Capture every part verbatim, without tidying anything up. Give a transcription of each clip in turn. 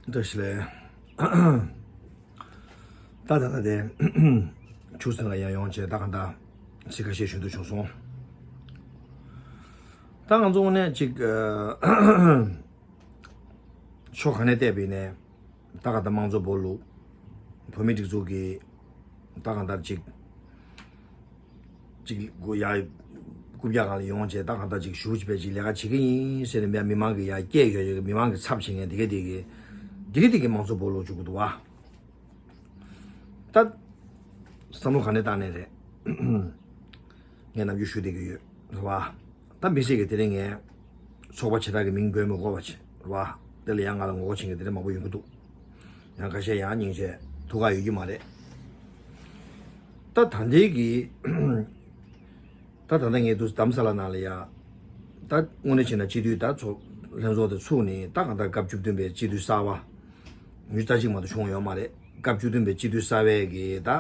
བཀྲ་ཤིས་བདེ་ལེགས། ད་ད་ད་དེ་ཆུ་སྲིན་ལ་ཡང་ཡོང་བྱས་ད་གང་ད་ཚིག་ཁ་ཤས་ཞུ་འདོད་བྱུང་སོང་། ད་ང་ཚོ་དངོས་གནས་ཅིག་ཕྱོགས་ག་ནས་བལྟས་པ་ཡིན་ནའི་ད་གང་ད་དམངས་གཙོ་སྦོ་ལུག་བོད་མི་སྒྲིག་འཛུགས་ཀྱི་ད་གང་ད་ཅིག་ཅིག་གུ་ཡ། རྐུབ་བཀྱག་སྒང་ལ་ཡོང་བྱས་ད་གང་ལྟར་ཅིག་ཞུ་བྱས་པའི་ཅིག་ལས་ཀ་བྱེད་ཀྱི་ཡིན་ཟེར་ནས་མི་མང་གི་ཡ་སྐད་ཡོད་ཡོད་མི་མང་གི་ཚབ་བྱེད་མཁན་དེ་ག་དེ་གི་དེ་ག་དེ་གི་དམངས་གཙོ་སྦོ་ལུག་བཅུག་གི་འདུག་བ། ད་བསམ་བློ་ག་ནས་བཏང་ནས་རེད། ངས་ནམ་རྒྱུན་ཞུ་བསྡད་ཀྱི་ཡོད་རེད་བ། ད་མི་སེར་གི་དེ་རིང་ངས་ཚོགས་པ་བྱེ་བྲག་གི་མིང་འབོད་མི་དགོས་པ་བྱེད་རེད་བ། དེ་ལ་ཡང་ང་ལ་ངོ་རྒོལ་བྱེད་མཁན་དེ་འདྲ་མང་པོ་ཡོང་གི་འདུག་ཡང་ཁ་ཤས་ཡང་སྙིང་རྗེ་ཐུགས་ཁག་ཡོད་ཀྱི་མ་རེད། ད་ད་ལྟའི་གི་ད་ད་ལྟ་ངས་དུས་དམ་ས་ལ་ནང་ལ་ཡ། ད་དངོས་གནས་བྱས་ན་སྤྱི་འཐུས་ད་ཚོགས་ལྷན་ཚོགས་དེ་ཚུགས་ནས་ད་གང་ལྟར་སྐབས་བཅུ་བདུན་པའི་སྤྱི་འཐུས་གསར་པ་ཉི་ཤུ་རྩ་གཅིག་མ་གཏོགས་བྱུང་ཡོད་མ་རེད། སྐབས་བཅུ་བདུན་པའི་སྤྱི་འཐུས་གསར་པའི་གི་ད་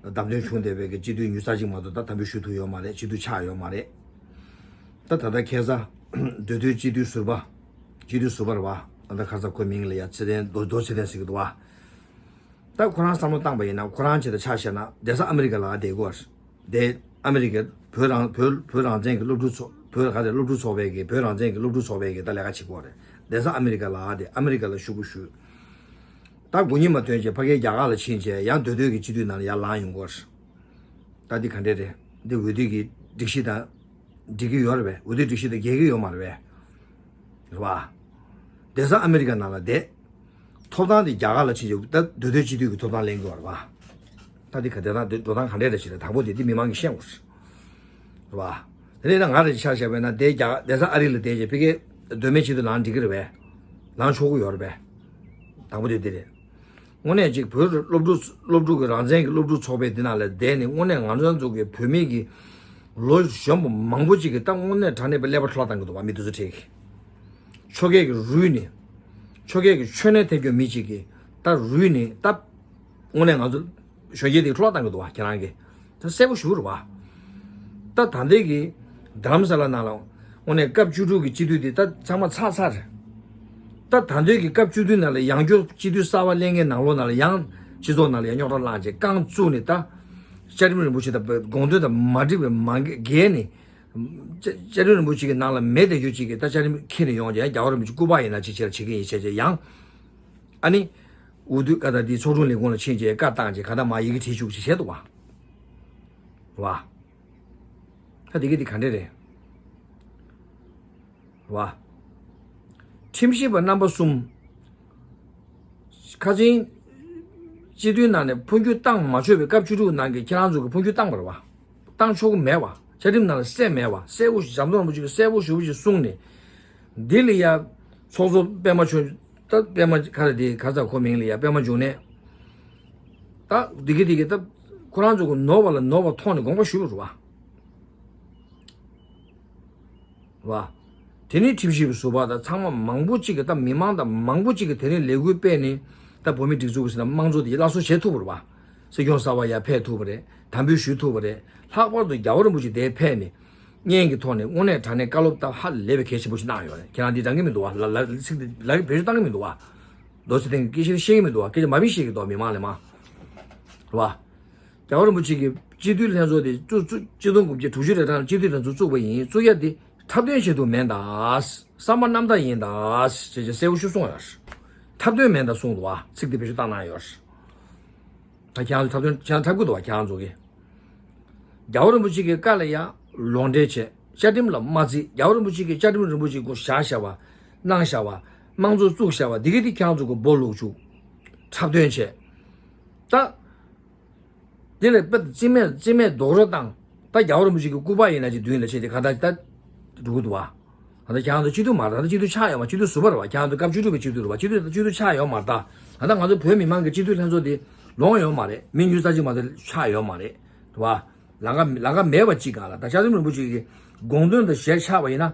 བདམས་ཐོན་བྱུང་བསྡད་པའི་གི་སྤྱི་འཐུས་ཉི་ཤུ་རྩ་གཅིག་མ་གཏོགས་ད་དམ་འབུལ་ཞུ་ཐུབ་ཡོད་མ་རེད། སྤྱི་འཐུས་ཆགས་ཡོད་མ་རེད། ད་ད་ལྟ་ཁ་སང་མདོ་སྟོད་སྤྱི་འཐུས་ཟུར་པ། སྤྱི་འཐུས་ཟུར་པ་རེད་བ། ད་ལྟ་ཁ་སང་ཁོའི་མིང་ལ་ཡ་ཚེ་བརྟན་རྡོ་རྡོ་ཚེ་བརྟན་ཟེར་གི་འདུག་བ། ད་ཁོ་རང་བསམ་བློ་བཏང་པ་ཡིན་ན་ཁོ་རང་ཆེད་དུ་ཆ་བཞག་ན་བསྡད་ས་ཨ་མི་རི་ཀ་ལ་བསྡད་དགོས་རེད། དེ་ཨ་མི་རི་ཀའི་བོད་རང་བོད་བོད་རང་བཙན་གྱི་སློབ་ཕྲུག་ཚོགས་བོད་ག་རེ་སློབ་ཕྲུག་ཚོགས་པའི་གི་བོད་རང་བཙན་གྱི་སློབ་ཕྲུག་ཚོགས་པའི་གི་ད་ལས་ཀ་བྱེད་དགོས་རེད། བསྡད་ས་ཨ་མི་རི་ཀ་ལ་བསྡད་ཨ་མི་རི་ཀ་ལ་ཤུགས་པོ་ཞུས། ད་དགུ་ཉིན་མ་ཐོན་རྗེས་ཕ་གིའི་རྒྱ་གར་ལ་ཕྱིན་རྗེས་ཡང་མདོ་སྟོད་ཀྱི་སྤྱི་འཐུས་ནང་ལ་ཡར་ལངས་ཡོང་དགོས་རེད། ད་འདི་ག་འདྲས་རེད། འདི་འོས་བསྡུ་གི་སྒྲིག་གཞི་དང་འགྲིག་གི་ཡོད་རེད་པས། འོས་བསྡུ་སྒྲིག་གཞི་དང་འགལ་གི་ཡོད་མ་རེད་པས། རེད་བ། བསྡད་ས་ཨ་མི་རི་ཀ་ནང་ལ་བསྡད། ཐོབ་ཐང་དེ་རྒྱ་གར་ལ་ཕྱིན་རྗེས་ད་མདོ་སྟོད་སྤྱི་འཐུས་ཀྱི་ཐོབ་ཐང་ལེན་དགོས་རེད་བ། ད་འདི་ག་བསྡད་སྟངས་འདི་འགྲོ་སྟངས་ག་འདྲས་རེད་ཞེས་རེད། དང་པོ་དེ་འདི་མི་མང་གིས་ཤེས་དགོས་རེད། རེད་བ། དེ་ནས་ད་ང་རེ་ཆ་བཞག་པས་ན་དེ་རྒྱ་བསྡད་ས་ཨ་རི་ལ་བསྡད་རྗེས་ཕ་གིའི་མདོ་སྨད་སྤྱི་འཐུས་ལངས་འགྲིག་གི་རེད་པས། ལངས་ཆོག་གི་ཡོད་རེད་པས། དང་པོ་དེ་འདི་རེད། དངོས་གནས་ཅིག་བོད་སློབ་ཕྲུག་སློབ་ཕྲུག་གི་རང་བཙན་གྱི་སློབ་ཕྲུག་ཚོགས་པའི་འདི་ནང་ལ་བསྡད་ནས་དངོས་གནས་ང་ཚོ་ཚོ་གི་བོད་མི་གི་ལོ་གཞོན་པ་མང་པོ་ཅིག་གིས་ད་དངོས་གནས་དྲང་གནས་པའི་ཀླད་པ་འཕྲོ་བརླག་བཏང་གི་འདུག་བ། མི་དེ་ཚོ་ཁྲིད་ཀྱི་ཆོལ་ཁའི་གི་རུས་ནས་ཆོལ་ཁའི་གི་ཆོལ་ནད་ཐེབས་ཀྱི་མི་ཅིག་གིས་ད་རུས་ནས་ད་དངོས་གནས་ང་ཚོ་གཞོན་སྐྱེས་དེ་འཕྲོ་བརླག་བཏང་གི་འདུག་བ། ཁྱེད་རང་གིས་ད་གསལ་པོ་ཞུ་རུ་བ། ད་ད་ལྟའི་གི་རྡ་རམ་ས་ལ་ནང་ལ་དངོས་གནས་སྐབས་བཅུ་དྲུག་གི་སྤྱི་འཐུས་དེ་ད་ཚང་མ་ཚར་ཚར་རེད། ད་ད་ལྟའི་གི་སྐབས་བཅུ་བདུན་ནང་ལ་ཡང་བསྐྱར་སྤྱི་འཐུས་གསར་པ་ལེན་མཁན་ནང་ལོགས་ནང་ལ་ཡང་སྤྱི་ཚོགས་ནང་ལ་ཡང་རྙོག་དྲ་བསླངས་བྱས་རྐང་བཙུགས་ནས་ད་བཅའ་ཁྲིམས་རིན་པོ་ཆེ་དང་དགོངས་དོན་དང་མ་འགྲིག་པའི་མ་འགལ་ནས་བཅའ་བཅའ་ཁྲིམས་རིན་པོ་ཆེ་གི་ནང་ལ་མེད་བསྡད་རྒྱུ་ཅིག་གིས་ད་བཅའ་ཁྲིམས་འཁྱེར་ནས་ཡོང་བྱས་རྒྱལ་བ་རིན་པོ་ཆེ་སྐུ་པར་ཡིན་ན་ཅིག་བྱས་ལ་བྱེད་ཀྱི་ཡིན་བྱས་བྱས་ཡང་། ཨ་ནི། འོས་བསྡུ་ཀ་ད་དེ་ཚོགས་དྲུང་ལས་ཁུངས་ལ་ཕྱིན་རྗེས་བཀའ་བཏང་རྗེས་ག་ད་མ་ཡི་གེ་བྲིས་བཅུག་ཅིག་བྱས་འདུག་བ། རེད་བ། ད་དེ་གི་དེ་ག་འདྲས་རེད། རེད་བ། ཁྲིམས་ཞིབ་པ་རྣམ་པ་གསུམ། ཁ་ཆེན། སྤྱི་འཐུས་ནང་ནས་འཕོ་འགྱུར་བཏང་མ་ཆོག་པའི་སྐབས་བཅུ་དྲུག་ནང་གི་ཁྱེད་རང་ཚོ་གི་འཕོ་འགྱུར་བཏང་བ་རེད་བ། བཏང་ཆོག་གི་མེད་བ། བཅའ་ཁྲིམས་ནང་ལ་གསལ་མེད་བ། གསལ་པོ་ཞིག་ཟམ་གདོང་རིན་པོ་ཆེ་གིས་གསལ་པོ་ཞེ་པོ་ཅིག་གསུངས་ནས། འདི་ལ་ཡ། ཚོགས་གཙོ་པད་མ་ཆོས། ད་པད་མ་ག་རེ་དེ་ག་ས་ཁོ་མིང་ལ་ཡ་པད་མ་འབྱུང་གནས། ད་འདི་གི་འདི་གི་ད་ཁོ་རང་ཚོ་གི་ནོར་བ་ལ་ནོར་བ་མཐོང་ནས་དགོངས་པ་ཞུ་རུ་བ། བ། དེ་ནས་ཁྲིམས་ཞིབ་པའི་ཟུར་པ་དང་ཚང་མ་མང་པོ་གཅིག་གི་ད་མི་མང་དང་མང་པོ་གཅིག་གི་དེ་རིང་ལས་འགུལ་སྤེལ་ནས་ད་བོད་མི་སྒྲིག་འཛུགས་ཀྱི་ཟེར་ན་དམངས་གཙོ་དེ་སླར་གསོ་བྱེད་ཐུབ་པ་རེད་བ། སྲིད་སྐྱོང་གསར་པ་ཡར་ཕེབས་ཐུབ་པ་རེད། དམ་འབུལ་ཞུ་ཐུབ་པ་རེད། ལྷག་པར་དུ་རྒྱལ་བ་རིན་པོ་ཆེ་དེར་ཕེབས་ནས་བརྙན་གྱི་ཐོག་ནས་དངོས་གནས་དྲང་གནས་བཀའ་སློབ་ད་ཧ་ལས་པའི་གལ་ཆེན་པོ་ཞིག་གནང་ཡོད་རེད། ཁྱེད་རང་འདི་དྲན་གི་མི་འདུག་བ། ལ་ལ་ཚིག་འདི་ལ་བེད་སྤྱོད་བཏང་གི་མི་འདུག་བ། རྡོ་རྗེ་ཐེངས་ཀྱི་སྐད་ཆ་བཤད་ཀྱི་མི་འདུག་བ། སྐད་ཆ་མ་བེད་བཤད་ཀྱི་འདུག་བ། མི་མང་ལས་མང་། རེད་བ། རྒྱལ་བ་རིན་པོ་ཆེ་གིས་སྤྱི་འཐུས་ལྷན་ཚོགས་དེ་བཙུགས་བཙུགས་ཆིག་སྟོང་དགུ་བརྒྱ་དྲུག་ཅུ་རེ་གྲངས་ལ་སྤྱི་འཐུས་ལྷན་ཚོགས་བཙུགས་པ་ཡིན། བཙུགས་ཡ་དེ་འཁྲབ་སྟོན་བྱེད་དུ་མེད་ད། བསམ་པ་རྣམ་དག་ཡིན་ད། ཞེས་བྱས་གསལ་པོ་ཞིག་གསུངས་ཡོད། འཁྲབ་སྟོན་མེད་ད་གསུངས་འདུག་བ། ཚིག་དེ་བེད་སྤྱོད་བཏང་གནང་ཡོད། ད་ཁྱེད་རང་ཚོ་འཁྲབ་སྟོན་ཁྱེད་རང་འཁྲབ་ཀྱི་འདུག་བ། ཁྱེད་རང་ཚོ་གིས། རྒྱལ་བ་རིན་པོ་ཆེ་གི་བཀའ་ལ་ཡང་ལོག་འགྲེལ་བྱས། བཅའ་ཁྲིམས་ལ་མ་བརྩི། རྒྱལ་བ་རིན་པོ་ཆེ་གིས་བཅའ་ཁྲིམས་རིན་པོ་ཆེ་སྐུ་བཞག་བཞག་པ། གནང་བཞག་པ། དམངས་གཙོ་བཙུགས་བཞག་པ་འདི་གི་དེ་ཁྱེད་རང་ཚོ་གི་སྦོ་ལུག་བཅུག་འཁྲབ་སྟོན་བྱས། ད། དེ་ལས་དཔེ་རྩིས་མེད་རྩིས་མེད་རྡོག་རོལ་བཏང་། ད་རྒྱལ་བ་རིན་པོ་ཆེ་གི་སྐུ་པར་ཡིན་ན་ཅིག་མདུན་ལ་ཕྱིན་ཏེ་ག་ད་ད་འགྲོ་གི་འདུག་བ། ད་ལྟ་ཁྱེད་རང་ཚོ་སྤྱི་འཐུས་མ་རེད། ད་ལྟ་སྤྱི་འཐུས་ཆགས་ཡོད་མ། སྤྱི་འཐུས་ཟུར་པ་རེད་བ། ཁྱེད་རང་ཚོ་སྐབས་བཅུ་དྲུག་པའི་སྤྱི་འཐུས་རེད་བ། སྤྱི་འཐུས་སྤྱི་འཐུས་ཆགས་ཡོད་མ་རེད་ད། ད་ལྟ་ང་ཚོ་བོད་མི་མང་གི་སྤྱི་འཐུས་ལྷན་ཚོགས་དེ་ལོངས་ཡོད་མ་རེད། མི་ཉུང་ཙམ་ཅིག་མ་གཏོགས་ཆགས་ཡོད་མ་རེད། རེད་བ། ལམ་ཁ་ལམ་ཁ་མེད་པ་ཅིག་སྒང་ལ་ད་བཅའ་ཁྲིམས་རིན་པོ་ཆེ་གི་དགོངས་དོན་དང་ཞལ་ཆགས་པ་ཡིན་ན།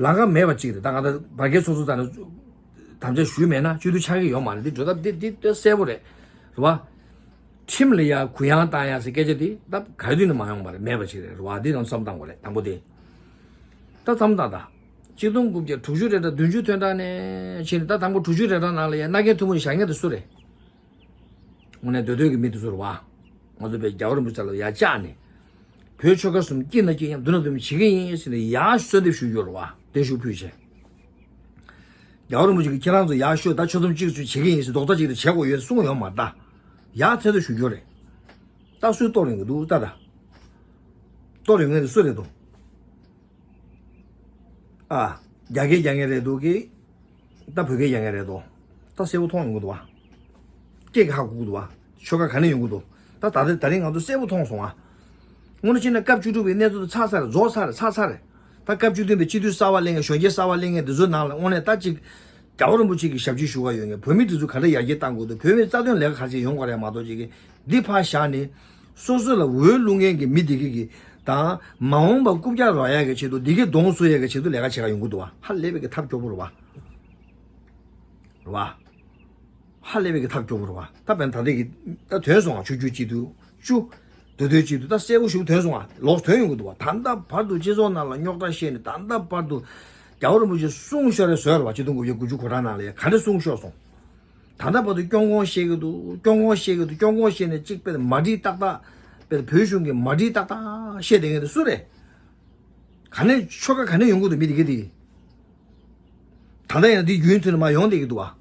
ལམ་ཁ་མེད་པ་ཅིག་རེད། ད་ང་ཚོ་བར་བརྒལ་སོ་སོ་ཙམ་ནས་དམ་བཅའ་ཞུས་མེད་ན་སྤྱི་འཐུས་ཆགས་ཀྱི་ཡོད་མ་རེད། འདི་སྒྲོ་ད་འདི་འདི་ལྟོས་གསལ་པོ་རེད། རེད་བ། ཁྲིམས་ལ་ཡ་གུ་ཡངས་བཏང་ཡ་ཟེར་སྐད་ཆ་འདི་ད་ག་དུས་ནས་མ་ཡོང་བ་རེད། མེད་པ་ཅིག་རེད། རེད་བ། འདི་རང་བསམ་བཏང་དགོས་རེད། དང་པོ་དེ། ད་བསམ་བཏང་ད། གཅིག་སྟོང་དགུ་བརྒྱ་དྲུག་ཅུ་རེ་གྲངས་བདུན་ཅུ་ཐོན་གྲངས་ནས་ཕྱིན་ནས། ད་དང་པོ་དྲུག་ཅུ་རེ་གྲངས་ནང་ལ་ཡ་མནའ་གན་ཐུན་མོང་བཞག་མཁན་དེ་སུ་རེད། དངོས་གནས་མདོ་སྟོད་ཀྱི་མི་དེ་ཚོ་རེད་བ། ང་ཚོ་པའི་རྒྱལ་བ་རིན་པོ་ཆེ་ལ་ཡར་བཅར་ནས། བོད་ཆོལ་ཁ་གསུམ་སྐྱིད་ན་སྐྱིད་མཉམ་སྡུག་ན་སྡུག་མཉམ་བྱེད་ཀྱི་ཡིན་ཟེར་ནས་ཡར་གསོལ་འདེབས་ཞུ་རྒྱུ་རེད་བ། བརྟན་བཞུགས་ཕུལ་བྱས། རྒྱལ་བ་རིན་པོ་ཆེ་གིས་ཁྱེད་རང་ཚོ་ཡར་ཤོག་ད་ཆོལ་གསུམ་གཅིག་སུ་བྱེད་ཀྱི་ཡིན་ཟེར། རྡོག་རྩ་གཅིག་སྒྲིལ་བྱེད་དགོས་ཡོད་གསུངས་ཡོད་མ་རེད་ད། ཡར་ཚེ་ཐོ་ཞུ་རྒྱུ་རེད། ད་སུས་གཏོར་ཡོང་གི་འདུག་ད་ད། གཏོར་ཡོང་མཁན་དེ་སུ་རེད་འདུག་ཨ། རྒྱ་སྐད་རྒྱག་མཁན་རེད་འདུག་གི། ད་བོད་སྐད་རྒྱག་མཁན་རེད་འདུག་ད་གསལ་པོ་མཐོང་ཡོང་གི་འདུག་བ། སྐད་ཀྱིས་ཧ་གོ་གི་འདུག་བ། ཆོལ་ཁ་ག་ནས་ཡོང་གི་འདུག་ད་ད་ད་རིང་ང་ཚོ་གསལ་པོ་མཐོང་སོང་ཨ། དངོས་གནས་བྱས་ན་སྐབས་བཅུ་དྲུག་པའི་གནས་ཚུལ་དེ་ཚར་ཚར་རེད། རྫོགས་ཚར་རེད། ཚར་ཚར་རེད། ད་སྐབས་བཅུ་བདུན་པའི་སྤྱི་འཐུས་གསར་པ་སླེབས་མཁན། གཞོན་སྐྱེས་གསར་པ་སླེབས་མཁན་དེ་ཚོའི་ནང་ལ་དངོས་གནས་ད་ཅིག་རྒྱལ་བ་རིན་པོ་ཆེ་གི་ཞབས་ཕྱི་ཞུ་ག་ཡོད་མཁན། བོད་མི་དེ་ཚོ་ག་འདྲ་ཡར་རྒྱས་གཏང་དགོས་འདུག་བོད་མིའི་རྩ་དོན་ལས་ཀ་ག་རེ་བྱས་ཡོང་དགོས་རེད་མ་གཏོགས། ཅིག་གི་འདི་ཕར་བཞག་ནས། སོ་སོ་ལ་འོས་བླུག་མཁན་གྱི་མི་དེ་གི་གི་དང་། མ་འོངས་པ་རྐུབ་བཀྱག་རག་ཡག་གི་ཆེད་དུ། འདི་གི་གདོང་བསུ་ཡག་གི་ཆེད་དུ་ལས་ཀ་བྱེད་ག་ཡོང་གི་འདུག་བ། ཧ་ལས་པའི་གི་ཐབས་སྐྱོ་པོ་རེད་བ། རེད་བ། ཧ་ལས་པའི་གི་ཐབས་སྐྱོ་པོ་རེད་བ། ད་དཔེར་ན་ད་ལྟའི་གི་ད་ཐོན་སོང་བ། ཆོས་བརྒྱུད་སྤྱི་འཐུས་བཅུ། མདོ་སྟོད་སྤྱི་འཐུས་ད་གསལ་པོ་ཞིག་ཐོན་སོང་བ། ལོགས་ཐོན་ཡོང་གི་འདུག་བ། ད་ལྟ་བར་དུ་སྤྱི་ཚོགས་ནང་ལ་རྙོག་དྲ་བཤད་ནས། ད་ལྟ་བར་དུ་རྒྱལ་བ་རིན་པོ་ཆེ་གསུང་ཤོར་རེ་བཟོས་རེད་བ། ཆིག་སྟོང་དགུ་བརྒྱ་དགུ་ཅུ་གོ་གྲངས་ནང་ལ་ཡ་ག་འདྲ་གསུང་ཤོར་སོང་། ད་ལྟ་བར་དུ་སྐྱོང་ཁུངས་བཤད་ཀྱི་འདུག་སྐྱོང་ཁུངས་བཤད་ཀྱི་འདུག་སྐྱོང་ཁུངས་བཤད་ནས་ཅིག་དཔེ་མ་འགྲིག་ཏག་ཏག་དཔེ་བོད་གཞུང་གི་མ་འགྲིག་ཏག་ཏག་བཤད་བསྡད་མཁན་དེ་སུ་རེད། ག་ནས་ཆོལ་ཁ་ག་ནས་ཡོང་གི་འདུག་མི་དེ་ག་དེ། ད་ལྟ་ཡང་འདི་རྒྱུན་མཐུད་ནས་མར་ཡོང་བསྡད་ཀྱི་འདུག་བ།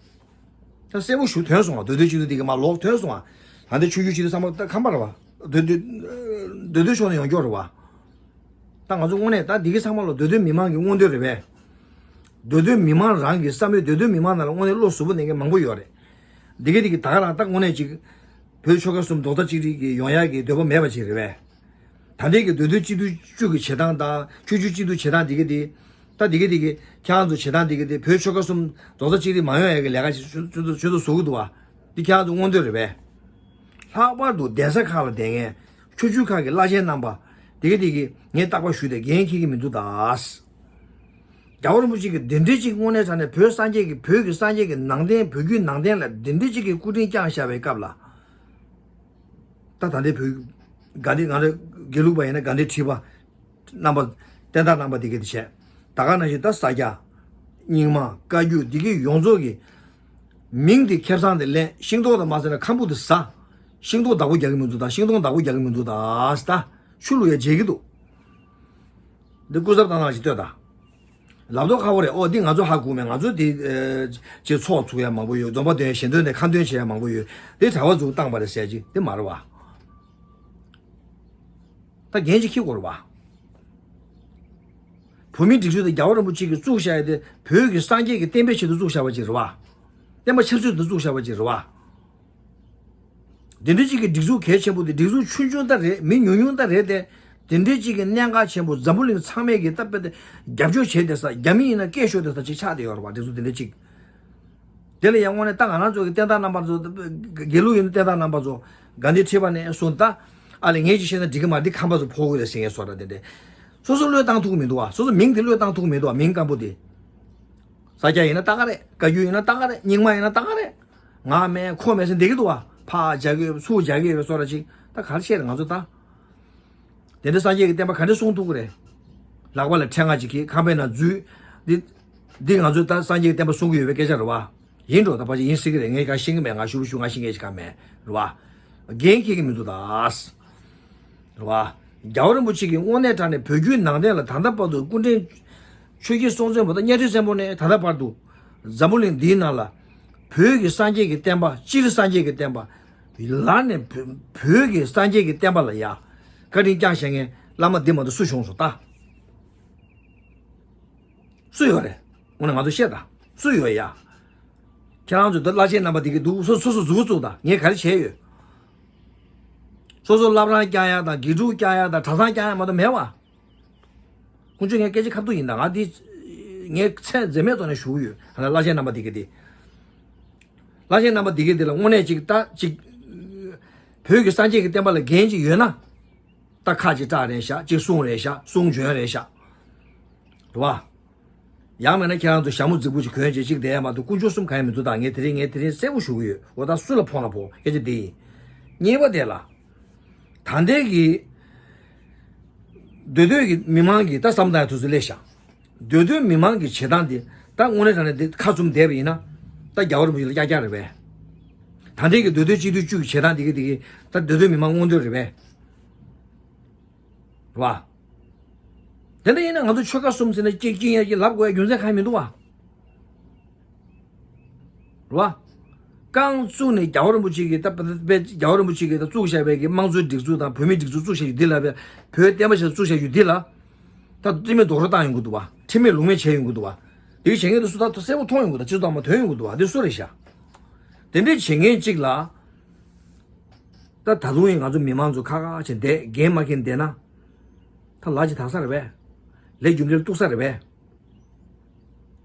ད་གསལ་པོ་ཞིག་ཐོན་སོང་བ། མདོ་སྟོད་སྤྱི་འཐུས་དེ་ག་མར་ལོག་ཐོན་སོང་བ། ད་ལྟ་ཆོས་བརྒྱུད་སྤྱི་འཐུས་ཚང་མ་ད་ཁམས་པ་རེད་བ། མདོ་སྟོད། མདོ་སྟོད་ཕྱོགས་ནས་ཡོང་ཀྱོག་རེད་བ། ད་ང་ཚོ་དངོས་གནས་ད་འདི་གི་ཚང་མ་ལ་མདོ་སྟོད་མི་མང་གི་མངོན་འདོད་རེད་པས། མདོ་སྟོད་མི་མང་རང་གི་བསམ་ཡོད། མདོ་སྟོད་མི་མང་ནང་ལ་དངོས་གནས་བློ་གཟུ་བོ་ལེན་མཁན་མང་པོ་ཡོད་རེད། འདི་ག་འདི་ག་ད་ག་རང་ད་དངོས་གནས་ཅིག་བོད་ཆོལ་ཁ་གསུམ་རྡོག་རྩ་གཅིག་སྒྲིལ་གྱི་ཡོང་ཡག་གི་འདོད་པ་མེད་པ་ཅིག་རེད་པས། ད་ལྟའི་གི་མདོ་སྟོད་སྤྱི་འཐུས་བཅུ་གི་བྱེད་སྟངས་དང་། ཆོས་བརྒྱུད་སྤྱི་འཐུས་བྱེད་སྟངས་འདི་ག་འདི། ད་འདི་ག་འདི་ག་ཁྱེད་རང་ཚོ་བྱེད་སྟངས་འདི་ག་འདི། བོད་ཆོལ་ཁ་གསུམ་རྡོག་རྩ་གཅིག་སྒྲིལ་མ་ཡོང་ཡག་གི་ལས་ཀ་ཞིག་ཆུ་ཚོད་ཆུ་ཚོད་བཟོ་གི་འདུག་བ། འདི་ཁྱེད་རང་ཚོ་མངོན་འདོད་རེད་པས། ལྷག་པར་དུ་གདན་ས་ཁག་ལ་བསྡད་མཁན། ཆོས་བརྒྱུད་ཁག་གི་བླ་ཆེན་རྣམ་པ། འདི་ག་འདི་ག་ངས་རྟག་པར་ཞུས་ཏེ་འགན་འཁྱེར་གྱི་མི་འདུག་ད། རྒྱལ་བ་རིན་པོ་ཆེ་གིས་འདི་འདྲའི་ཅིག་དངོས་གནས་དྲང་གནས་བོད་སངས་རྒྱས་ཀྱི། བོད་ཀྱི་སངས་རྒྱས་ཀྱི་ནང་བསྟན། བོད་བརྒྱུད་ནང་བསྟན་ལ་འདི་འདྲའི་ཅིག་གི་སྐུ་དྲིན་བསྐྱངས་བཞག་པའི་སྐབས་ལ། ད་ད་ལྟའི་བོད་དགའ་ལྡན། ང་ཚོ་དགེ་ལུགས་པ་ཡིན་ན་དགའ་ལྡན་ཁྲི་པ་རྣམ་པ། བསྟན་བདག་རྣམ་པ་འདི་ག་འདི་བྱས། ད་ག་ནང་བཞིན་ད་ས་སྐྱ། རྙིང་མ། བཀའ་བརྒྱུད་འདི་གའི་ཡོངས་རྫོགས་ཀྱི་མིང་དེ་ཁེ་བཟང་དེ་ལེན། ཤིང་ཏོག་དང་མ་ཟེར་ན་ཁམ་བུ་དེ་ཟ། ཤིང་ཏོག་བདག་པོ་རྒྱག་གི་མི་འདུག་ད། ཤིང་སྡོང་བདག་པོ་རྒྱག་གི་མི་འདུག་ད། ད་ཆུ་བླུག་ཡ་བརྗེད་ཀྱི་འདུག་འདི་སྐུ་ཚབ་བཏང་སྟངས་ཤིག་ལྟོས་ད། ལབ་མདོག་ཁ་པོ་རེད། ཨོ་འདི་ང་ཚོ་ཧ་གོ་མེད། ང་ཚོ་འདི་ཨེ་ཅིག་ཚོགས་ཚུགས་ཡ་མང་པོ་ཡོད། འཛོམས་པ་འདོན་ཡ། ཞལ་འདོན་ནས་ཁ་འདོན་བྱེད་ཡ་མང་པོ་ཡོད། འདི་གྲྭ་པ་ཚོས་བཏང་པ་རེད་ཟེར་ཅིག་འདི་མ་རེད་བ། ད་འགན་ཅིག་འཁྱེར་དགོས་རེད་བ། བོད་མིའི་སྒྲིག་འཛུགས་དེ་རྒྱལ་བ་རིན་པོ་ཆེ་གིས་བཙུགས་བཞག་ཡ་དེ་བོད་ཀྱི་སངས་རྒྱས་ཀྱི་བསྟན་པའི་ཆེད་དུ་བཙུགས་བཞག་པ་ཅིག་རེད་བ། བསྟན་པ་ཆབ་སྲིད་དུ་བཙུགས་བཞག་པ་ཅིག་རེད་བ། འདི་འདྲ་ཅིག་གི་སྒྲིག་འཛུགས་གལ་ཆེན་པོ་དེ། སྒྲིག་འཛུགས་ཆུང་ཆུང་ད་རེད། མི་ཉུང་ཉུང་ད་རེད་དེ། དེ་འདྲ་ཅིག་གི་གནད་འགག་ཆེན་པོ། འཛམ་བུ་གླིང་ཚང་མས་ཀྱི་ད་དཔེ་དེ་རྒྱབ་སྐྱོར་བྱས་བསྡད་ས། རྒྱ་མི་ཡིན་ན་སྐད་ཤོར་བསྡད་ས་ཅིག་ཆགས་བསྡད་ཡོད་རེད་བ། སྒྲིག་འཛུགས་དེ་འདྲ་ཅིག་དེ་ལ་ཡང་དངོས་གནས་ད་ང་རང་ཚོ་གི་བསྟན་བདག་རྣམ་པ་ཚོ། དགེ་ལུགས་ཡིན་ན་བསྟན་བདག་རྣམ་པ་ཚོ། དགའ་ལྡན་ཁྲི་པ་ནས་བཟུང་ད། ཨ་ལས་ངས་ཅིག་བཤད་ན་འགྲིག་གི་མ་རེད། འདི་ཁམས་པ་ཚོ་ཕོག་གི་རེད་ཟེར་མཁན་བཟོ་འདྲ་དེ་འདྲ། སོ་སོ་བློས་བཏང་ཐུབ་ཀྱི་མི་འདུག་བ། སོ་སོ་མིང་དེ་བློས་བཏང་ཐུབ་ཀྱི་མི་འདུག་བ། མིང་སྐམ་པོ་དེ། ས་སྐྱ་ཡིན་ན་ད་ག་རེད། བཀའ་བརྒྱུད་ཡིན་ན་ད་ག་རེད། རྙིང་མ་ཡིན་ན་ད་ག་རེད། ང་མེད་ཁོ་མེད་ཟེར་བསྡད་ཀྱི་འདུག་བ། ཕར་རྒྱག་གི་ཡོད་པ། ཚུར་རྒྱག་གི་ཡོད་པའི་བཟོ་འདྲ་ཅིག་ད་ག་རེ་བཤད་རེད། ང་ཚོ་ད། དེ་འདྲ་སངས་རྒྱས་ཀྱི་བསྟན་པ་ག་འདྲ་སྲུང་ཐུབ་ཀྱི་རེད། ལག་པ་ལ་ཕྲེང་བ་ཅིག་གིས་ཁང་པའི་ནང་འཛུལ། འདི། འདི་ང་ཚོས་ད་སངས་རྒྱས་ཀྱི་བསྟན་པ་སྲུང་གི་ཡོད་པའི་སྐད་ཆ་རེད་བ། ཡིན་འགྲོ། ད་ཕལ་ཆེར་ཡིན་སྲིད་ཀྱི་རེད། ངས་གང་ཤེས་ཀྱི་མེད། ང་ཞུ་ཞུ་ང་ཤེས་མཁན་ཞིག་གང་མེད་རེད་བ། འགན་འཁྱེར་གྱི་མི་འདུག་ད། རེད་བ། རྒྱལ་བ་རིན་པོ་ཆེ་གིས་དངོས་གནས་དྲང་གནས་བོད་བརྒྱུད་ནང་བསྟན་ལ་ད་ལྟ་བར་དུ་སྐུ་ཕྲེང་ཆོས་རྒྱལ་སྲོང་བཙན་པོ་དང་གཉའ་ཁྲི་བཙན་པོ་ནས་ད་ལྟ་བར་དུ་འཛམ་བུ་གླིང་འདིའི་ནང་ལ་བོད་ཀྱི་སངས་རྒྱས་ཀྱི་བསྟན་པ། སྤྱིར་སངས་རྒྱས་ཀྱི་བསྟན་པ། ལར་ནས་བོད་བོད་ཀྱི་སངས་རྒྱས་ཀྱི་བསྟན་པ་ལ་ཡ་བཀའ་དྲིན་བསྐྱངས་བཞག་མཁན་བླ་མ་འདི་མ་གཏོགས་སུ་བྱུང་སོང་ད། སུ་ཡོད་རེད། དངོས་གནས་ང་ཚོ་བཤད་ད། སུ་ཡོད་ཡ། ཁྱེད་རང་ཚོ་ད་བླ་ཆེན་རྣམ་པ་དེ་གི་འདུག་སོ་སོ་སོ་མཛུབ་གུ་བཙུགས་ད། ངས་ག་རེ་བྱས་ཡོད། སོ་སོ་བླ་བྲང་བསྐྱངས་ཡ་དང་། དགེ་ཕྲུག་བསྐྱངས་ཡ་དང་། གྲྭ་ཚང་བསྐྱངས་ཡ་མ་གཏོགས་མེད་བ། དཀོན་མཆོག་ངའི་སྐད་ཆ་ཁ་ཐུག་ཡིན་ད། ང་འདི་ངའི་མཚན་འཛེམ་མེད་ཐོག་ནས་ཞུ་གི་ཡོད། ད་བླ་ཆེན་རྣམ་པ་དེ་གི་དེ། བླ་ཆེན་རྣམ་པ་དེ་གི་དེ་ལ་དངོས་གནས་ཅིག་ད་ཅིག་བོད་ཀྱི་སངས་རྒྱས་ཀྱི་བསྟན་པ་ལ་འགན་ཅིག་ཡོད་ན། ད་ཁ་ཅིག་གྲགས་རེད་ཤག་ཅིག་གསུང་རེད་ཤག་གསུང་འབྱོན་རེད་ཤག་རེད་བ། ཡང་མིན་ན་ཁྱེད་རང་ཚོ་ཞྭ་མོ་རྫིག་པོ་ཅིག་གོན་བྱས་ཅིག་བསྡད་ཡ་མ་གཏོགས། དཀོན་མཆོག་གསུམ་གང་ཡང་མི་འདུག་ད། ངས་དེ་རིང་ངས་དེ་རིང་གསལ་པོ་ཞུ་གི་ཡོད། འོ་ད་སུ་ལ་ཕོག་ན་ཕོག་སྐད་ཆ་འདི་ཡིན། གཉིས་པ་དེ་ལ། ད་ལྟའི་གི་མདོ་སྟོད་ཀྱི་མི་མང་གིས་ད་བསམ་བཏང་ཡ་དུས་ཚོད་སླེབས་ཤག་མདོ་སྟོད་མི་མང་གི་བྱེད་སྟངས་དེ་ད་དངོས་གནས་དྲང་གནས་དེ་ཁ་བཙུམ་བསྡད་པ་ཡིན་ན། ད་རྒྱལ་བ་རིན་པོ་ཆེ་ལ་ཀྱག་ཀྱག་རེད་པས། ད་ལྟའི་གི་མདོ་སྟོད་སྤྱི་འཐུས་བཅུ་གི་བྱེད་སྟངས་དེ་གི་དེ་གི་ད་མདོ་སྟོད་མི་མང་མངོན་འདོད་རེད་པས། རེད་པ། དེ་འདྲ་ཡིན་ན་ང་ཚོ་ཆོལ་ཁ་གསུམ་ཟེར་ན་གཅིག་གཅིག་ཡང་གཅིག་ལབ་དགོས་ཡ་རྒྱུ་མཚན་གང་ཡང་མི་འདུག་བ། རེད་བ། རྐང་བཙུགས་ནས་རྒྱལ་བ་རིན་པོ་ཆེ་གིས་ད་པ་པའི་རྒྱལ་བ་རིན་པོ་ཆེ་གིས་ད་བཙུགས་བཞག་པའི་གི་དམངས་གཙོའི་སྒྲིག་འཛུགས་དང་བོད་མིའི་སྒྲིག་འཛུགས་བཙུགས་བཞག་རྒྱུ་འདི་ལ་བས་བོད་བསྟན་པ་ཆེན་བཙུགས་བཞག་རྒྱུ་འདི་ལ། ད་དྲི་མེད་རྡོག་རོལ་བཏང་ཡོང་གི་འདུག་བ། ཁྲིམས་མེད་ལུགས་མེད་བྱས་ཡོང་གི་འདུག་བ། དེ་བྱེད་མཁན་དེ་སུ་ད་གསལ་པོ་མཐོང་ཡོང་གི་འདུག་སྤྱི་ཚོགས་མ་ཐོན་ཡོང་གི་འདུག་བ། དེ་སུ་རེད་ཤག་དེ་འདྲས་བྱེད་མཁན་གཅིག་ལ། ད་ད་དུང་ཡང་ང་ཚོ་མི་མང་ཚོ་ཁ་ཁ་བྱས་བསྡད་འགན་མ་འཁྱེར་བསྡད་ན། ད་ལག་ཅིག་དག་ས་རེད་པས། ལས་རྒྱུ་འབྲས་ལ་གཏུགས་ས་རེད་པས། རེད་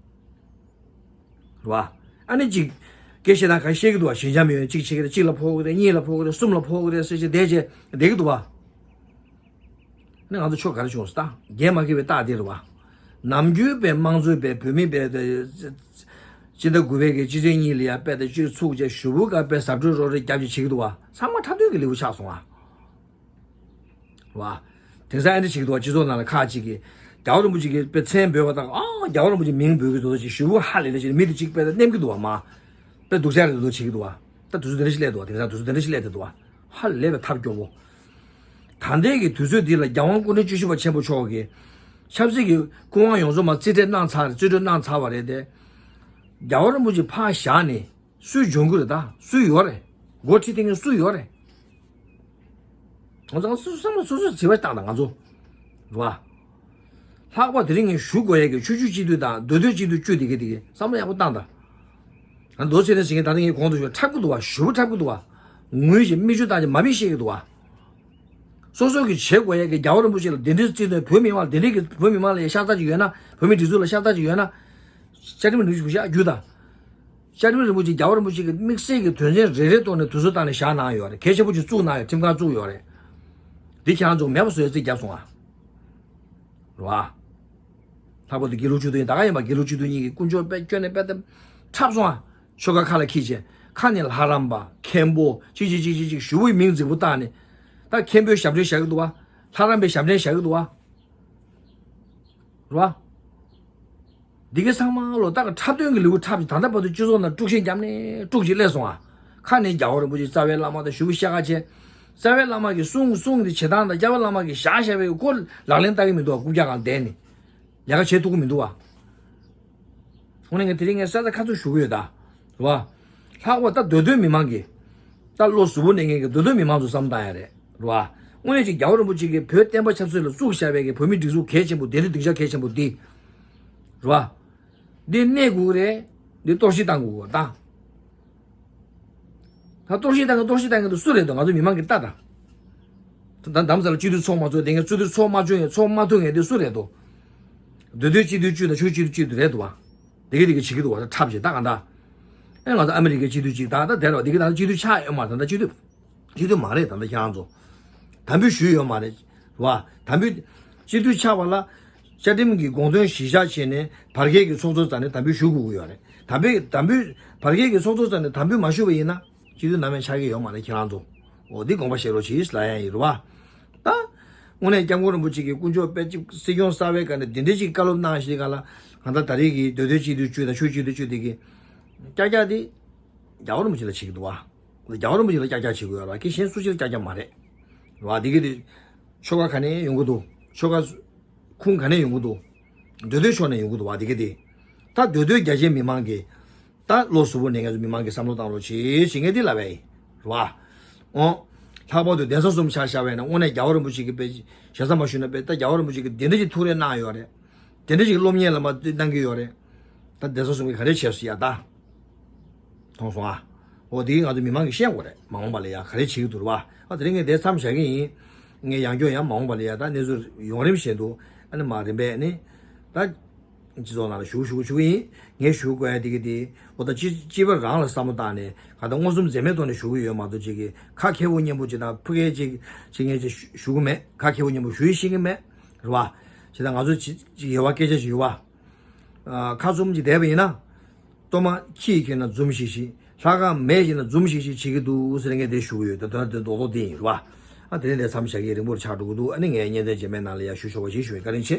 བ། ཨ་ནི་ཅིག་སྐད་བཤད་ན་ག་བཤད་ཀྱི་འདུག་བ། ཞི་འཇམ་ཡོད། གཅིག་བྱེད་ཀྱི་རེད། གཅིག་ལ་ཕོག་གི་རེད། གཉིས་ལ་ཕོག་གི་རེད། གསུམ་ལ་ཕོག་གི་རེད་ཟེར་བྱས་བསྡད་བྱས་བསྡད་ཀྱི་འདུག་བ། ཨ་ནི་ང་ཚོ་ཕྱོགས་ག་རེ་བྱུང་སོང་། ད་འགན་མ་འཁྱེར་བའི་རྟགས་དེ་རེད་བ། ནམ་རྒྱུན་པའི་དམངས་གཙོའི་པའི་བོད་མི་པའི་དེ་སྤྱི་ཟླ་དགུ་པའི་གི་སྤྱི་ཚེས་གཉིས་ལ་ཡ་པའི་དེ་སྤྱི་ཚུགས་བྱས་ཞུ་བུ་ག་པའི་ཟབ་སྤྲོས་རོགས་རེ་རྒྱབ་ཀྱི་བྱེད་ཀྱི་འདུག་བ། ཚང་མ་འཁྲབ་སྟོན་གྱི་ལེའུ་ཆགས་སོང་བ། རེད་བ། དེང་སང་ཨ་འདྲ་བྱེད་ཀྱི་འདུག་བ། སྤྱི་ཚོགས་ནང་ལ་ཁག་ཅིག་གིས་རྒྱལ་བ་རིན་པོ་ཆེ་གི་དཔེ་མཚན་འབོད་པ་དང་། ཨ། རྒྱལ་བ་རིན་པོ་ཆེ་མིང་འབོད་ཀྱི་འདུག་ཅེས་ཞུ་བོ་ཧ་ལས་ལས་བྱས་ནས་མི་དེ་གཅིག་དཔེ་ད་མནན་གྱི་འདུག་བ། མ་དཔེ་སྡུག་ཅག་རེད་འདུག་བྱེད་ཀྱི་འདུག་བ། ད་དུས་ཚོད་དེ་འདྲ་ཞིག་སླེབས་འདུག་བ། དེང་སང་དུས་ཚོད་དེ་འདྲ་ཞིག་སླེབས་བསྡད་འདུག་བ། ཧ་ལས་པའི་ཐབས་སྐྱོ་བོ། ད་ལྟའི་གི་དུས་ཚོད་འདི་ལ་རྒྱལ་དབང་སྐུ་ཕྲེང་བཅུ་བཞི་པ་ཆེན་པོ་མཆོག་གིས་ཆབ་སྲིད་ཀྱི་སྐུ་དབང་ཡོངས་རྫོགས་མ་རྩིས་སྤྲད་གནང་ཚར་རེད། རྩིས་སྤྲོད་གནང་ཚར་བ་རེད་དེ། རྒྱལ་བ་རིན་པོ་ཆེ་ཕར་བཞག་ནས། སུས་སྦྱོང་གི་རེད། ད་སུས་ཡོད་རེད། འགོ་ཁྲིད་དེ་ངས་སུས་ཡོད་རེད། ང་ཚོ་སོ་སོ་བསམ་བློ་སོ་སོས་དྲི་བ་བཏང་དང་། ང་ཚོ་རེད་བ། ལྷག་པར་དེ་རིང་ངས་ཞུ་དགོས་ཡས་ཀྱི་ཆོས་བརྒྱུད་སྤྱི་འཐུས་དང་མདོ་སྟོད་སྤྱི་འཐུས་བཅུ་དེ་གས་དེ་གས་བསམ་བློ་ཡག་པོ་བཏང་དང་། ང་མདོ་ཚེ་རིང་ཟེར་མཁན་ད་ལྟ་ངས་གོང་དུ་ཞུས་འཁྲབ་ཀྱི་འདུག་བ། ཞུ་བོ་འཁྲབ་ཀྱི་འདུག་བ། ངུས་ཤིང་མིག་ཆུ་བཏང་ཞིང་མ་ཕིག་བཤད་ཀྱི་འདུག་བ། སོ་སོ་གི་བྱེད་དགོས་ཡས་ཀྱི་རྒྱལ་བ་རིན་པོ་ཆེ་ལ་དེ་འདྲའི་བརྩི་མཐོང་བོད་མི་མང་ལ་དེ་འདྲའི་གི་བོད་མི་མང་ལ་ཡ་ཤ་ཚ་ཅིག་ཡོད་ན། བོད་མི་སྒྲིག་འཛུགས་ལ་ཤ་ཚ་ཅིག་ཡོད་ན། བཅའ་ཁྲིམས་རིན་པོ་ཆེ་བཞག་རྒྱུ་དང་། བཅའ་ཁྲིམས་རིན་པོ་ཆེ་རྒྱལ་བ་རིན་པོ་ཆེ་གི་དམིགས་བསལ་གྱི་དོན་ཚན་རེ་རེ་ཐོག་ནས་དུས་ཚོད་བཏང་ནས་བཞག་གནང་ཡོད་རེད། གལ་ཆེན་པོ་ཅིག་བཙུགས་གནང་ཡོད། ཁྲིམས་ཁང་བཙུགས་ཡོད་རེད། འདི་ཁྱེད་རང་ཚོ་མེད་པ་བཟོ་ཡ་རྩིས་བརྒྱབ་སོང་ཨ། རེད་བ། ལྷག་པར་དུ་དགེ་ལུགས་སྤྱི་འཐུས་ཡིན། ད་ག་ཡིན་པ་དགེ་ལུགས་སྤྱི་འཐུས་གཉིས་ཀྱིས་དཀོན་མཆོག་དཔེ་སྐྱོན་ནས་དཔེ་དེ་འཁྲབ་སོང་ཨ། ཆོལ་ཁ་ཁ་ལ་འཁྱེར་བྱས་ཁ་ནས་ལྷ་རམས་པ་མཁན་པོ་ཅིག་ཅིག་ཅིག་ཅིག་ཅིག་ཞུ་བོའི་མིང་རྫིག་པོ་བཏགས་ནས། ད་མཁན་པོའི་ཞབས་འདྲེན་བཞག་གི་འདུག་བ། ལྷ་རམས་པའི་ཞབས་འདྲེན་བཞག་གི་འདུག་བ། རེད་བ། འདི་གའི་ཚང་མ་ལོ་ཏག་འཁྲབ་སྟོན་གྱི་ལེའུ་འཁྲབ་ཅིག་ད་ལྟ་བར་དུ་སྤྱི་ཚོགས་ནང་དཀྲུག་ཤིང་བརྒྱབ་ནས་དཀྲུག་ཅིག་སླེབས་སོང་ཨ། ཁ་ནས་རྒྱལ་བ་རིན་པོ་ཆེ་རྩ་བའི་བླ་མ་དང་ཞུ་བོ་ཤ་ཁ་བྱས། རྩ་བའི་བླ་མ་གིས་གསུང་གསུང་དེ་བྱེད་སྟངས་དང་རྒྱལ་བ་བླ་མ་གིས་བཞག་བཞག་པའི་སྐོར་ལག་ལེན་བསྟར་གྱི་མི་འདུག་ཨ། རྐུབ་བཀྱག་སྒང་བསྡད་ནས་ལས་ཀ་བྱེད་ཐུབ་ཀྱི་མི་འདུག་ཨ། དངོས་གནས་ངས་དེ་རིང་ངས་གསལ་ཐག་ཁ་ཚུགས་ཞུ་གི་ཡོད་ད། རེད་བ། ལྷག་པར་ད་མདོ་སྟོད་མི་མང་གི། ད་བློ་གཟུ་བོ་གནས་མཁན་གྱི་མདོ་སྟོད་མི་མང་ཚོ་བསམ་བཏང་ཡ་རེད། རེད་བ། དངོས་གནས་ཅིག་རྒྱལ་བ་རིན་པོ་ཆེ་གིས་བོད་བསྟན་པ་ཆབ་སྲིད་ལ་བཙུགས་བཞག་པའི་གི་བོད་མི་སྒྲིག་འཛུགས་གལ་ཆེན་པོ་འདི་རེད། སྡིངས་ཆ་གལ་ཆེན་པོ་འདི། རེད་བ། འདི་གནས་དགོས་ཀྱི་རེད། འདི་གཏོར་བཤིག་བཏང་དགོས་ཀྱི་རེད་ད། ད་གཏོར་བཤིག་བཏང་གི་གཏོར་བཤིག་བཏང་གི་འདི་སུ་རེད་འདུག་ང་ཚོ་མི་མང་གིས་ལྟ་དང་། ད་ལམ་སང་ལ་སྤྱི་འཐུས་ཚོགས་མ་ཚོགས་དེ་ངས་སྤྱི་འཐུས་ཚོགས་མ་བཅུག་ངས་ཚོགས་མ་ཐུབ་ངས་དེ་སུ་རེད་འདུག་མདོ་སྟོད་སྤྱི་འཐུས་བཅུ་དང་ཆོས་སྤྱི་འཐུས་བཅུ་དེ་རེད་འདུག་བ། དེ་གི་དེ་གི་བྱེད་ཀྱི་འདུག་བ། ད་འཁྲབ་བྱེད་ད་གང་ལྟར། ཨེ་ང་ཚོ་ཨ་མི་རི་ཀའི་སྤྱི་འཐུས་གཅིག་ད་ད་དེ་རེད་བ། དེ་གི་ད་སྤྱི་འཐུས་ཆགས་ཡོད་མ་རེད། ད་ད་སྤྱི་འཐུས་སྤྱི་འཐུས་མ་རེད། ད་ད་ཁྱེད་རང་ཚོ་དམ་འབུལ་ཞུས་ཡོད་མ་རེད་བ། དམ་འབུལ་སྤྱི་འཐུས་ཆགས་པ་ལ་བཅའ་ཁྲིམས་ཀྱི་དགོངས་དོན་གཞི་བཞག་བྱས་ནས་བར་བརྒལ་གྱི་ཚོགས་གཙོ་རྩ་ནས་དམ་འབུལ་ཞུ་དགོས་ཀྱི་ཡོད་རེད། དམ་འབུལ་དམ་འབུལ་བར་བརྒལ་གྱི་ཚོགས་གཙོ་རྩ་ནས་དམ་འབུལ་མ་ཞུས་པ་ཡིན་ན། སྤྱི་འཐུས་ནམ་ཡང་ཆགས་ཀྱི་ཡོད་མ་རེད་ཁྱེད་རང་ཚོ། འོ་འདི་དགོངས་པ་བཞེས་རོགས་གྱིས་ལབ་ཡ་ཡིན་རེད་བ། ད་དངོས་གནས་སྐྱབས་མགོན་རིན་པོ་ཆེ་གིས་དཀོན་མཆོག་དཔེ་གཅིག་སྲིད་སྐྱོང་གསར་པའི་སྒང་ནས་འདི་འདྲ་ཅིག་བཀའ་སློབ་གནང་ཞིག་ག་ལ། གང་ལྟར་ད་རེས་ཀྱི་མདོ་སྟོད་སྤྱི་འཐུས་བཅུ་དང་ཆོས་སྤྱི་འཐུས་བཅུ་དེ་གི་ཀྱག་ཀྱག་དེ་རྒྱལ་བ་རིན་པོ་ཆེ་ལ་བྱེད་ཀྱི་འདུག་བ། རྒྱལ་བ་རིན་པོ་ཆེ་ལ་ཀྱག་ཀྱག་བྱེད་དགོས་ཡོད་རེད་བ། ཁྱེད་གཞན་སུ་ཞིག་ལ་ཀྱག་ཀྱག་མ་རེད། རེད་བ། འདི་གི་དེ་ཆོལ་ཁ་ག་ནས་ཡོང་གི་འདུག་ཆོལ་ཁ་ཁུངས་ག་ནས་ཡོང་གི་འདུག་མདོ་སྟོད་ཕྱོགས་ནས་ཡོང་གི་འདུག་བ། འདི་གི་དེ་ད་མདོ་སྟོད་རྒྱ་ཆེའི་མི་མང་གིས། ད་བློ་གཟུ་བོ་ནས་ངེད་ཚོ་མི་མང་གིས་བསམ་བློ་བཏང་རོགས་བྱེད་ཅེས་ངས་འདི་ལབ་པ་ཡིན། རེད་བ། འོ། ལྷག་པར་དུ་གདན་ས་གསུམ་ཆ་བཞག་པ་ཡིན་ན་དངོས་གནས་རྒྱལ་བ་རིན་པོ་ཆེ་གིས་དཔེ་ཞེ་ས་མ་ཞུས་ན་དཔེ་ད་རྒྱལ་བ་རིན་པོ་ཆེ་གིས་དེ་འདྲ་ཞིག་ཐུགས་རེ་གནང་ཡོད་རེད། དེ་འདྲ་ཞིག་སློབ་གཉེར་ལ་མ་གནང་གི་ཡོད་རེད། ད་གདན་ས་གསུམ་གྱིས་ག་རེ་བྱས་སོང་ཡ་ད། མཐོང་སོང་ཨ། འོ་དེ་ང་ཚོ་མི་མང་གིས་ཤེས་དགོས་རེད། མ་འོངས་པ་ལ་ཡ་ག་རེ་བྱེད་ཀྱི་འདུག་རེད་བ། ཨ་དེ་རིང་ངས་དེ་མཚམས་བཞག་གི་ཡིན། ངས་ཡང་བསྐྱར་ཡང་མ་འོངས་པ་ལ་ཡ་ད་གནས་ཚུལ་ཡོང་རིམ་བཞིན་དུ་ཨ་ནི་མ་རིམ་པས་ནི། ད། སྤྱི་ཚོགས་ནང་ལ་ཞུ་ཞུ་ཞུ་གི་ཡིན། ངས་ཞུ་དགོས་ཡ་དེ་གི་དེ། འོ་ད་སྤྱི་སྤྱི་པ་རང་ལ་བསམ་བློ་བཏང་ནས་ག་ད་མངོན་སུམ་འཛེམ་མེད་ཐོག་ནས་ཞུ་གི་ཡོད་མ་གཏོགས་ཅིག་གི་ཁ་ཁེ་པོ་སྙན་པོ་ཅིག་དང་ཕུ་གེ་ཅིག་ཅིག་ངས་ཅིག་ཞུ་གི་མེད། ཁ་ཁེ་པོ་སྙན་པོ་ཞུ་ཡི་ཤེས་གི་མེད། རེད་བ། བྱས་ཙང་ང་ཚོ་ཅིག་ཅིག་ཡོད་བ། སྐད་ཆ་ཅིག་ཡོད་བ། ཨ། ཁ་བཙུམ་ཅིག་བསྡད་པ་ཡིན་ན། གཏོར་མ་ཁྱི་ཡིས་ཁྱེར་ན་འཛུམ་ཤིག་ཤིག་ལྷ་ཁང་མེ་ཡིས་ཁྱེར་ན་འཛུམ་ཤིག་ཤིག་བྱེད་ཀྱི་འདུག་ཟེར་ངས་དེ་ཞུ་གི་ཡོད། དོན་དོན་དོན་རྡོག་རྡོག་དེ་ཡིན། རེད་བ། ཨ་དེ་ནས་དེ་མཚམས་བཞག་གི་རིང་པོར་ཆགས་འགྲོ་གི་འདུག་ཨ་ནི་ངས་བརྙན་ཚན་རྗེས་མའི་ནང་ལ་ཡང་ཞུ་ཆོག་པ་ཞིག་ཞུ་ཡིན། བཀའ་དྲིན་ཆེ།